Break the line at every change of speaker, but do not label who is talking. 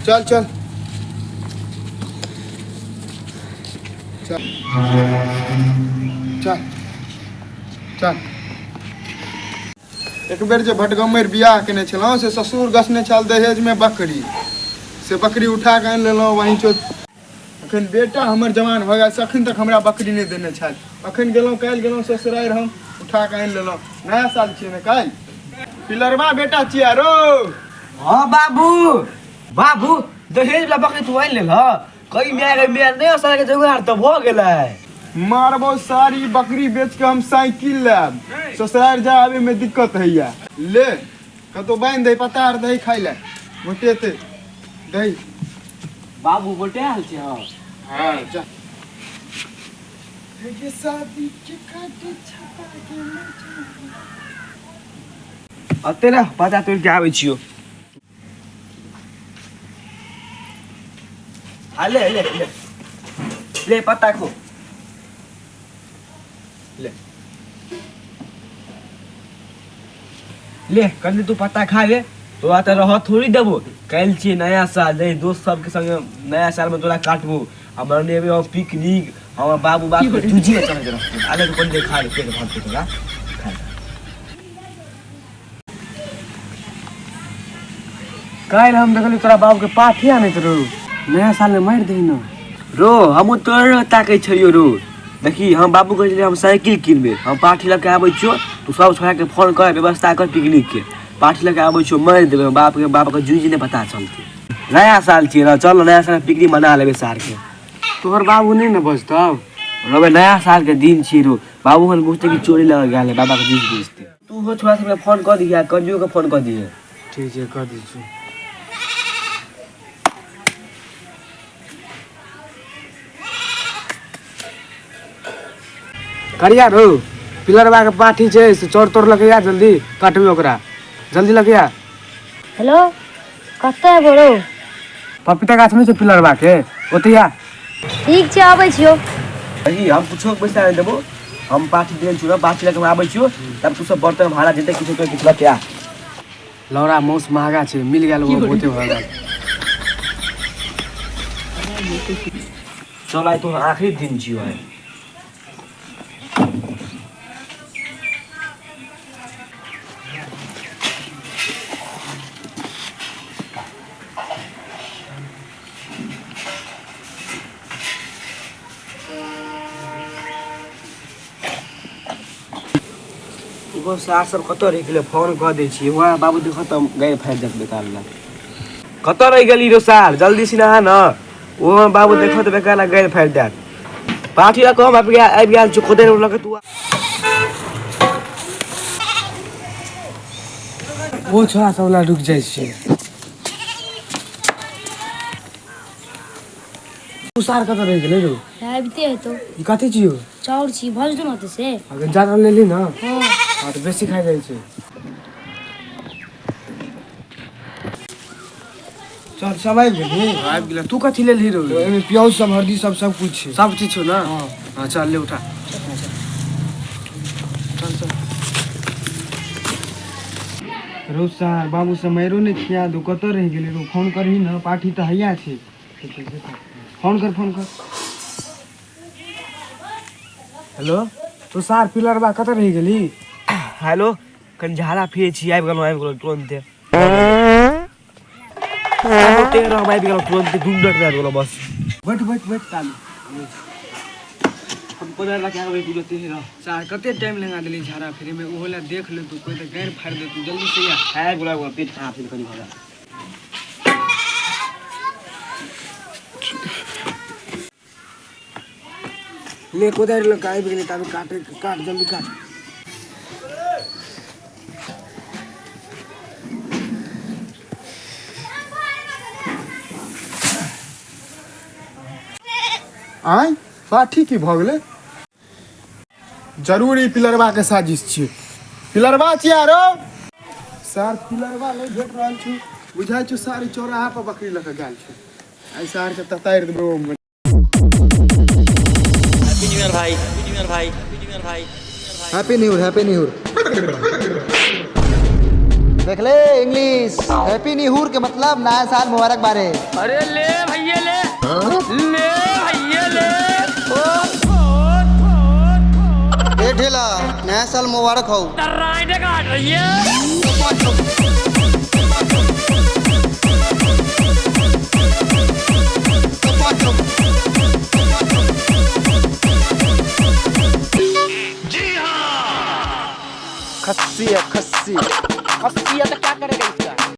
चल चल चल चल चल। एक बेर जे भटगमर बियाह केने छलहुँ से ससुर गसने छल दहेजमे बकरी, से बकरी उठा कऽ आनि लेलहुँ। वहीं चो अखन बेटा हमर जवान भऽ गेल से अखन तक हमरा बकरी नहि देने छल। अखन गेलहुँ, काल्हि गेलहुँ ससुरारि, हम उठा कऽ आनि लेलहुँ। नया साल छियै ने काल्हि। पिलरबा बेटा छियै रो।
हाँ बाबू, बाबू दहेज ला बकरी तू आनि लेल। कई माय गे माय, नया साल के जुगाड़ तऽ भऽ गेलै।
मारबो सारी बकरी बेच के हम साइकिल लेब। ससुरारि जाय आबे में दिक्कत होइया। ले कतौ बान्हि दही, पत्ता आर दही खाइ लए मोटेते दही।
बाबू मोटायल छै। हाँ
हाँ जा। हे शादी के काटे छपा गेल।
अते ने पता तोड़ के आबै छियो। हाँ ले ले ले ले पत्ता खो ले ले। कनि तू पत्ता खा ले, तोरा तऽ रह थोड़ी देबो। काल्हि छियै नया साल, रे दोस्त सबके संगे नया सालमे तोरा काटबो आ मनेबे हम पिकनिक। हमर बाबू बाप के तुझी चढ़ के रखतौ। आले तो कनि देर खा ले, पेट भरतौ तोरा। खा ले।
काल्हि हम देखली तोरा बाबू के पाठी आनैत रहू, नया साल में मारि दही न।
रो हमहूँ तोरे ताकै छलियौ रो। देखी, हम बाबू कहै छलियै हम साइकिल किनबै, हम पाठी लऽ के आबै छियौ। तू सब छोड़ाके फोन कर, व्यवस्था कर पिकनिक के। पाठी लऽ के आबै छियौ, मारि देबै हम बापके। बापके जुझ नहि पता चलतै। नया साल छियै ने, चल नया साल पिकनिक मना लेबै सारके।
तोहर बाबू नहि ने बजतौ?
रबै नया साल के दिन छियै रो, बाबू हन बुझतै कि चोरी लऽ के गेल है, बाबाके जुझ बुझतै। तू हो छोड़ा सबके फोन कऽ दिहे, कंजू के फोन कऽ दिहे।
ठीक छै, कऽ दै छियौ। करिया रो, पिलरबा के पाठी छै से चोर तोड़ लगे आ, जल्दी काटबी ओकरा, जल्दी लगे आ।
हेलो, कतऽ एबो रौ?
पपीता गाछ नहि छै पिलरबा के, ओतै आ।
ठीक छै, आबै छियौ।
अही हम कुछो के पैसा नहि देबो। हम पाठी देल छियौ, पाठी लऽ के हम आबै छियौ, तब तू सब बर्तन भाड़ा जते किछो कर किछु लऽ के आ।
लौरा मौस महगा छै, मिल गेल वो बहुते भऽ गेल।
चल, आइ तोहर आखिरी दिन छियौ आइ। ओहो सार सब कतऽ रहि गेलै? फोन कऽ दै छियै। वहाँ बाबू देखो तऽ गाड़ि फाड़ि देत बेकार ला। कतऽ रहि गेली रो सार? जल्दी से नहा न। ओ बाबू देखो तऽ बेकार ला गाड़ि फाड़ि देत। पाठी लऽ कऽ हम आबि गेल, आबि गेल छी। खोदे लऽ के तू
ओ छोड़ा सब ला रुकि जाइ छै। तू सार कतऽ रहि गेलै रो?
आबिते हेतौ।
ई कथी छियौ?
चाउर छी, भज दू ने से।
अगर ज्यादा लेली ना।
हाँ।
हाँ तऽ बेसी खा जाइ छै। चल, सब आबि गेली?
आबि गेलै।
तू कथी लेलही रो?
एहिमे प्याज सब, हल्दी सब, सब कुछ छै।
सब चीज छौ ना? हाँ, चल ले, उठा। चल चल।
रो सार, बाबू से मारो नहि खिया दो। कतऽ रहि गेलै रो? फोन करही ने, पाठी तऽ हैया छै। फोन कर, फोन कर।
हेलो, तू सार पिलरबा कतऽ रहि गेली?
हेलो, कनि झाड़ा फिरै छी, आबि गेलहुँ, आबि गेलहुँ तुरन्ते। ओते रह, आबि गेलहुँ तुरन्ते, 2 मिनटमे आबि गेलहुँ बस।
बैठ बैठ बैठ तालू।
हम कोदारि लऽ के आबै तुरन्ते रह।
सार, कते टाइम लगा देली झाड़ा फिरे में। ओहो ला देख ले तू, कोई तऽ गारि फाड़ि देतू। जल्दी से आ।
आबि गेलहुँ, आबि गेलहुँ, पेट खराब छै कनि भऽ गेल।
ले, कोदारि लऽ कऽ आबि गेलै, ताबे काटे, काट, जल्दी काट।
आँय, पाठी की भऽ गेलै? जरूर ई पिलरबा के साजिश छियै। पिलरबा छियै रो सार, पिलरबा नहि भेट रहल छौ। बुझाइ छौ सारी चौराहा पर बकरी लऽ के गेल छौ। आइ सार के ततारि देबै ओहिमे।
हैप्पी न्यू ईयर भाई, हैप्पी न्यू ईयर भाई, हैप्पी न्यू ईयर भाई।
Happy new year, happy new year.
देख ले इंग्लिश, हैप्पी निहूर के मतलब नया साल मुबारक बारे।
अरे ले भैया ले, ले भैया ले।
ए ढेला, नया साल मुबारक हो।
तर्राइने काट रही है।
खस्सी है खस्सी।
खस्सी है तो क्या करेगा?